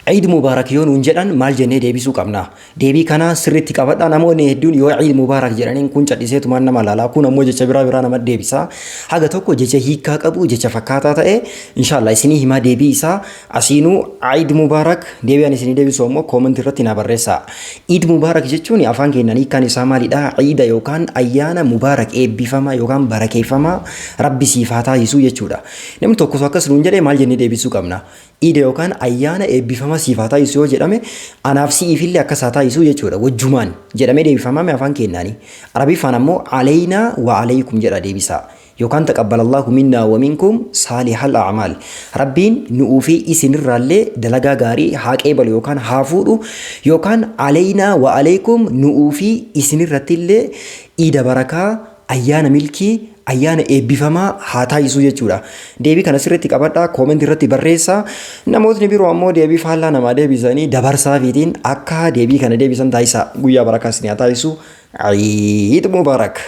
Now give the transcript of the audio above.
Iid Mubaarak yoo nuun jedhan maal jennee deebisuu qabna? Deebii kana sirriitti qabadhaa. Namoonni hedduun yoo Iid Mubaarak jedhaniin kun cadhiseetumaan nama laala. Kun ammoo jecha biraa biraa nama deebisa. Haga tokko jecha hiikkaa qabu, jecha fakkaataa ta'e inshallah isinii himaa deebii isaa asiinuu. Iid Mubaarak deebii ani isinii deebisu ammoo comment irratti naa barreessaa. Iid Mubaarak jechuun afaan keenyaan hiikkaan isaa maalidha? Iida yookaan ayyaana Mubaarak, eebbifamaa yookaan barakeeffamaa Rabbi siif haa taasisuu jechuudha. Namni tokko akkas nuun jedhee maal jennee deebisuu qabna? Iida yookaan ayyaana eebbifamaa siif haa taasisu yoo jedhame, anaaf si'iifillee akkas haa taasisu jechuudha. Wajjumaan jedhamee deebifamame afaan keenyaani. Arabiffaan ammoo "علينا وعليكم" jedha deebisaa. Yookaan "تقبل الله منا ومنكم صالح الأعمال". Rabbiin nu'uu fi isinirraallee dalagaa gaarii haa qeebalu yookaan haa fuudhu, yookaan "علينا وعليكم", nu'uu fi isinirrattillee iida barakaa, ayyaana milkii, ayyaana eebbifamaa haa taasisu jechuudha. Deebii kana sirriitti qabadhaa, comment irratti barreessaa. Namootni biroo ammoo deebii faallaa namaa deebisanii dabarsaafiitiin akka deebii kana deebisan taasisaa. Guyyaa barakaa isin haa taasisu. Iid Mubaarak.